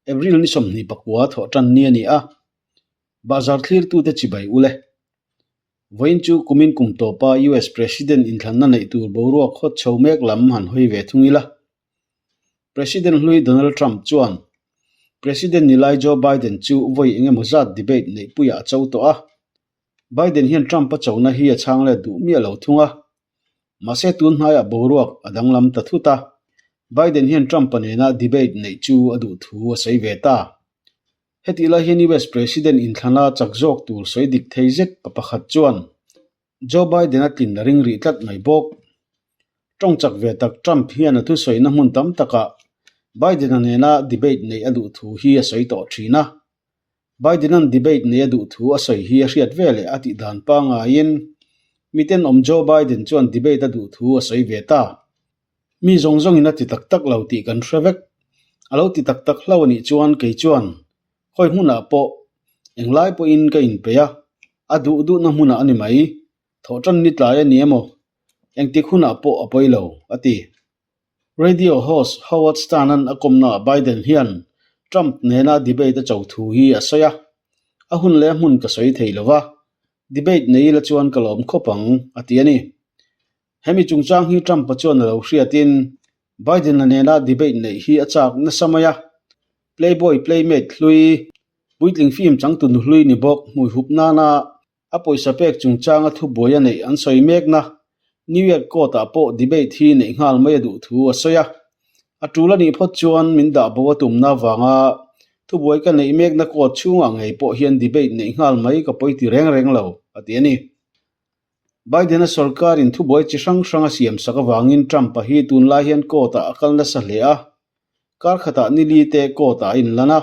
April ni 29 thawh tan ni a ni a, Bahzar thlirtute chibai ule. Vawiin chu kumin kum tawpa US President inthlanna neih tur boruak hawt chho mek lam han hawi ve thung ila. President hlui Donald Trump chuan President ni lai Joe Biden chu vawi engemaw zat debate neihpuiah a cho tawh a. Biden hian Trump-a chona hi a chhang let duh miah lo thung a. Mahse tun hnaiah boruak a danglam ta thut a, Biden hian Trump-a nena debate neih chu a duh thu a sawi ve ta. Hetih lai hian US President inthlana chak zawk tur sawi dik thei zet pa pakhat chuan Joe Biden-a tlin a ring rih tlat mai bawk. Tawng chak ve tak Trump hian a thusawina hmun tam takah Biden-a nena debate neih a duh thu hi a sawi tawh thin a. Biden-a'n debate neih a duh thu a sawi hi a hriat veleh a tih dan pangaiin mitenawm Joe Biden chuan debate a duh thu a sawi ve ta. Mi zawng zawngin a ti tak tak lo tih kan hre vek. A lo ti tak tak hlo a nih chuan kei chuan khawi hmunah pawh englai pawhin ka inpeih a, a duh duhna hmunah a ni mai. Thawhṭan ni tlai a ni emaw? Engtik hunah pawh a pawi lo, a ti. Radio host Howard Stern-a'n a kawmnaah Biden hian Trump nena debate a cho thu hi a sawi a. A hun leh a hmun ka sawi thei lo va, debate nei ila chuan ka lawm khawp ang, a ti a ni. Hemi chungchang hi Trump-a chuan a lo hriatin Biden-a nena debate neih hi a chak nasa mai a. Playboy playmate hlui, puitling film changtu nu hlui ni bawk hmui hup nana A pawisa pek chungchanga thubuai a neih an sawi mekna New York Court-ah pawh debate hi neih nghal mai a duh thu a sawi a. A tul a nih phawt chuan min dah bo a tumna avanga thubuai ka neih mekna court chhungah ngei pawh hian debate neih nghal mai ka pawi ti reng reng lo, a ti a ni. Biden-a sorkarin thubuai chi hrang hrang a siamsak avangin Trump-a hi tunlai hian court-ah a kal nasa hle a. Kar khatah nili te court-ah a inlan a.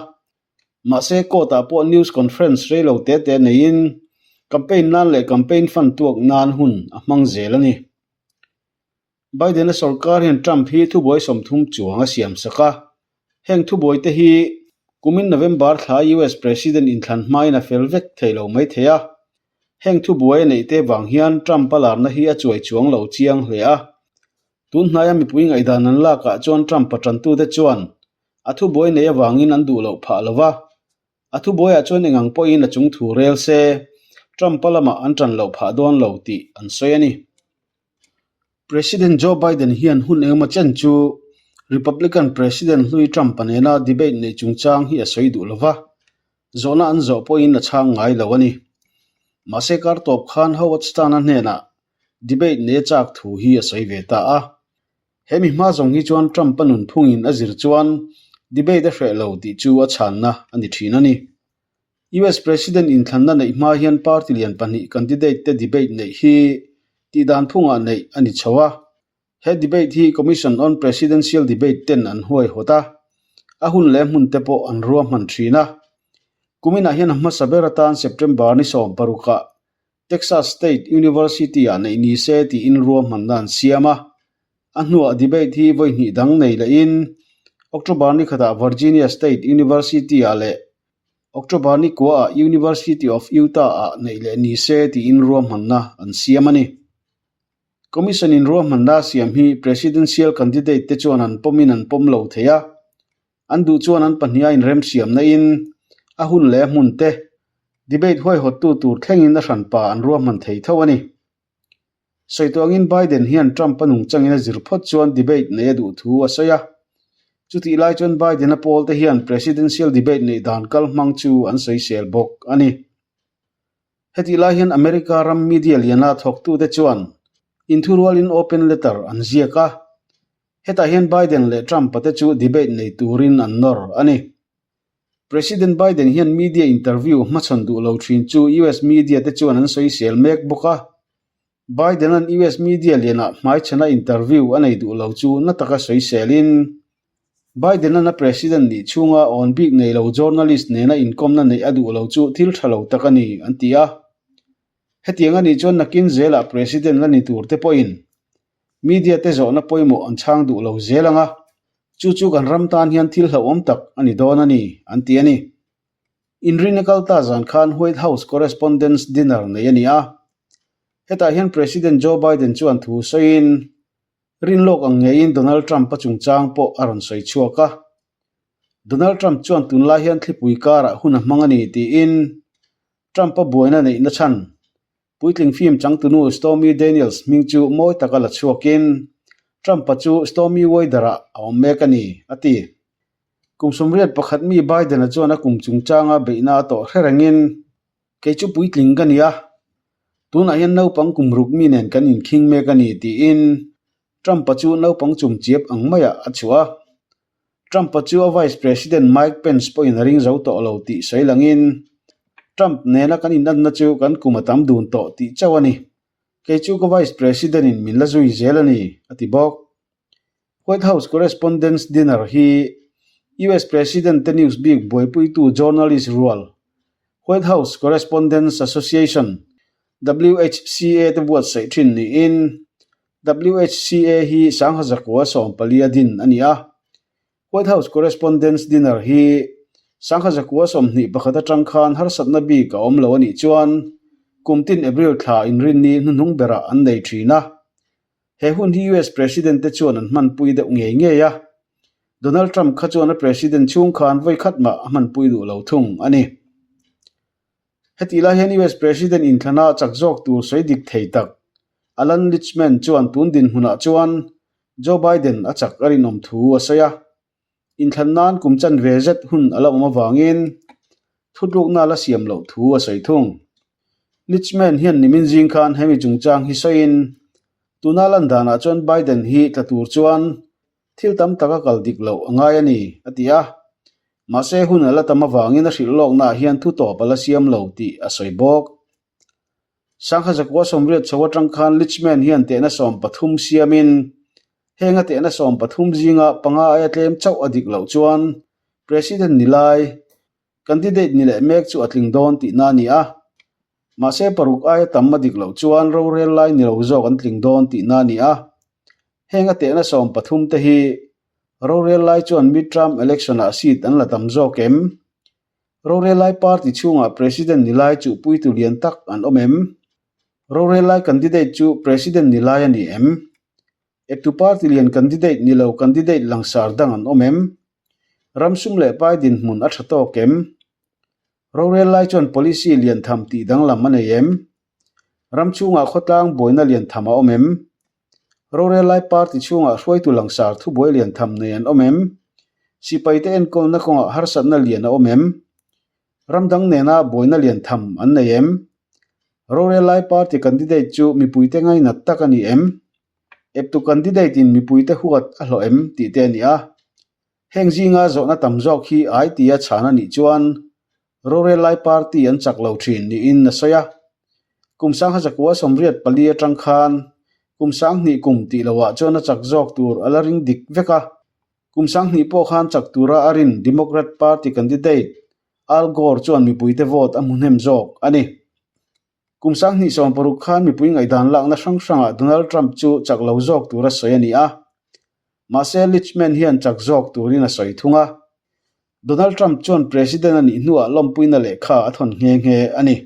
Mahse, court-ah pawh news conference rei lo te te neiin campaign nan leh campaign fund tuak nan hun a hmang zel a ni. Biden-a sorkar hian Trump hi thubuai 30 chuang a siam sak a. Heng thubuai te hi kumin November thla US President inthlan hmain a fel vek thei lo mai thei a. Heng thubuai a neih te vang hian Trump-a larna hi a chuai chuang lo chiang hle a. Tun hnaia mipui ngaihdan an lakah chuan Trump-a tantute chuan A thubuai nei avangin an duh loh phah lo va, a thubuaiah chuan engang pawhin a chung thu rel se, Trump-a lamah an ṭan loh phah dawn lo tih an sawi a ni. President Joe Biden hian hun engemaw chen chu Republican President hlui Trump-a nena debate neih chungchang hi a sawi duh lo va, zawhna an zawh pawhin a chhang ngai lo a ni. Mahse kar tawp khan Howard Stern-a hnenah debate nei a chak thu hi a sawi ve ta a. He mi hma zawng hi chuan Trump-a nunphungin a zir chuan debate a hreh lo tih chu a chhanna a ni thin a ni. US President inthlanna neih hma hian party lian pahnih candidate te debate neih hi tihdan phungah neih a ni chho a. He debate hi Commission on Presidential Debate ten an huaihawt a, a hun leh hmun te pawh an ruahman thin a. Kuminah hian a hmasa ber atan September ni 16 ah Texas State University-ah neih ni se tiin ruahmanna an siam a. A hnuah debate hi vawi hnih dang nei lehin October ni khatah Virginia State University-ah leh October ni kuaah University of Utah-ah neih leh ni se tiin ruahmanna an siam a ni. Commission-in ruahmanna a siam hi Presidential candidate te chuan an pawmin an pawm lo thei a. An duh chuan an pahniha inremsiamna in a hun leh a hmun te debate huaihawttu tur thlengin a hranpa an ruahman thei tho a ni. Sawi tawh angin Biden hian Trump a nungchangin a zir phawt chuan debate nei a duh thu a sawi a. Chutih lai chuan Biden-a pawl te hian presidential debate neih dan kal hmang chu an sawisel bawk a ni. Hetih lai hian America ram media liana thawktute chuan inthurualin open letter an ziak a. Hetah hian Biden leh Trump-a te chu debate nei turin an nawr a ni. President Biden hian media interview hmachhawn duh lo thin chu US media te chuan an sawisel mek bawk a. Biden-a'n US media lianah hmaichhana interview a nei duh lo chu na taka sawiselin, Biden-a'n a president nih chhunga awn bik nei lo journalist nena inkawmna neih a duh lo chu thil tha lo tak a ni, an ti a. Hetiang a nih chuan nakin zelah president la ni tur te pawhin Media te zawhna pawimawh an chhang duh lo zel ang a, chu chu kan ram tan hian thil hlauhawm tak a ni dawn a ni, an ti a ni. Inrina kal ta zan khan White House Correspondents Dinner nei a ni a. Hetah hian President Joe Biden chuan thu sawiin, rinlawk ang ngeiin Donald Trump-a chungchang pawh a rawn sawi chhuak a. Donald Trump chuan tunlai hian thlipui karah hun a hmang a ni tiin Trump-a buaina neihna chhan puitling film changtunu Stormy Daniels hming chu mawi taka la chhuakin Trump-a chu Stormy Weather-ah a awm mek a ni, a ti. Kum 81 mi Biden-a chuan a kum chungchanga beihna a tawh hre rengin, Kei chu puitling ka ni a, tunah hian naupang kum ruk mi nen kan inkhing mek a ni, tiin Trump-a chu naupang chum chiap ang maiah a chhuah a. Trump-a chu a Vice President Mike Pence pawhin a ring zo tawh lo tih sawi langin, Trump nena kan inanna chu kan kum a tam dun tawh tih chauh a ni. Kei chu ka Vice President-in min la zui zel a ni, a ti bawk. White House Correspondents Dinner hi US President te news bik buaipuitu journalist rual White House Correspondents Association, WHCA, te buatsaih thin niin WHCA hi sangha zakua 14 a din a ni a. White House Correspondents Dinner hi sangha zakua 21 atang khan harsatna bik a awm lo a nih chuan kum tin April thla inrinni hnuhnung berah an nei thin a. He hun hi US President te chuan an hmanpui deuh ngei ngei a, Donald Trump kha chuan a President chhung khan vawi khat mah a hmanpui duh lo thung a ni. Hetih lai hian US President inthlana chak zawk tur sawi dik thei tak Alan Lichtman chuan tun dinhmunah chuan Joe Biden a chak a rinawm thu a sawi a. Inthlan nan kum chanve zet hun a la awm avangin thutlukna la siam loh thu a sawi thung. Lichtman hian nimin zing khan hemi chungchang hi sawiin, Tuna lan danah chuan Biden hi tla tur chuan thil tam tak a kal dik loh a ngai a ni, a ti a. Mahse hun a la tam avangin a hrilh lawknaah hian thu tawp a la siam lo tih a sawi bawk. Sangha zakua 80 chho atang khan Lichtman hian tehna 13 siamin Heng a tehna 13 zinga panga aia tlem chauh a dik loh chuan President ni lai, candidate ni leh mek chu a tling dawn tihna a ni a. Mahse paruk aia tam a dik loh chuan rorel lai ni lo zawk an tling dawn tihna a ni a. Heng a tehna 13 te hi rorel lai chuan mid-term election-ah seat an la tam zawk em? Rorel lai party chhungah President ni lai chuhpuitu lian tak an awm em? Rorel lai candidate chu President ni lai a ni em? Eptu party lian candidate ni lo candidate langsar dang an awm em? Ram sum leh pai dinhmun a tha tawk em? Rorel lai chuan policy lian tham tih danglam a nei em? Ram chhungah khawtlang buaina lian tham a awm em? Rorel lai party chhungah hruaitu langsar thubuai lian tham nei an awm em? Sipaite enkawlna kawngah harsatna lian a awm em? Ram dang nena buaina lian tham an nei em? Rorel lai party candidate chu mipuite ngainat tak a ni em? Eptu candidate in mipuite huat a hlawh em tih te a ni a. Heng zinga zawhna tam zawk hi ai tia chhan a nih chuan rorel lai party an chak lo thin niin a sawi a. Kum 1984 atang khan kum 2000 kum tih lohah chuan a chak zawk tur a la ring dik vek a. Kum 2000 pawh khan chak tura a rin Democrat Party candidate Al Gore chuan mipuite vote a hmu hnem zawk a ni. Kum 2016 khan mipui ngaihdan lakna hrang hrangah Donald Trump chu chak lo zawk tura sawi a ni a. Mahse Lichtman hian chak zawk turin a sawi thung a. Donald Trump chuan President a nih hnuah lawmpuina lehkha a thawn nghe nghe a ni.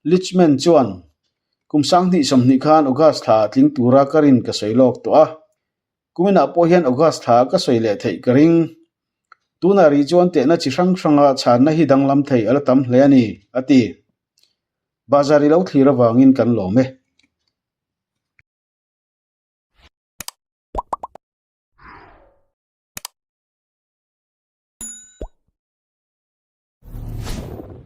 Lichtman chuan, Kum 2020 khan August thla ah tling tura ka rin ka sawi lawk tawh a. Kuminah pawh hian August thla ka sawi leh theih ka ring. Tunah rih chuan tehna chi hrang hranga chhanna hi danglam thei a la tam hle a ni, a ti. Bazar i lo thlir avangin kan lawm e.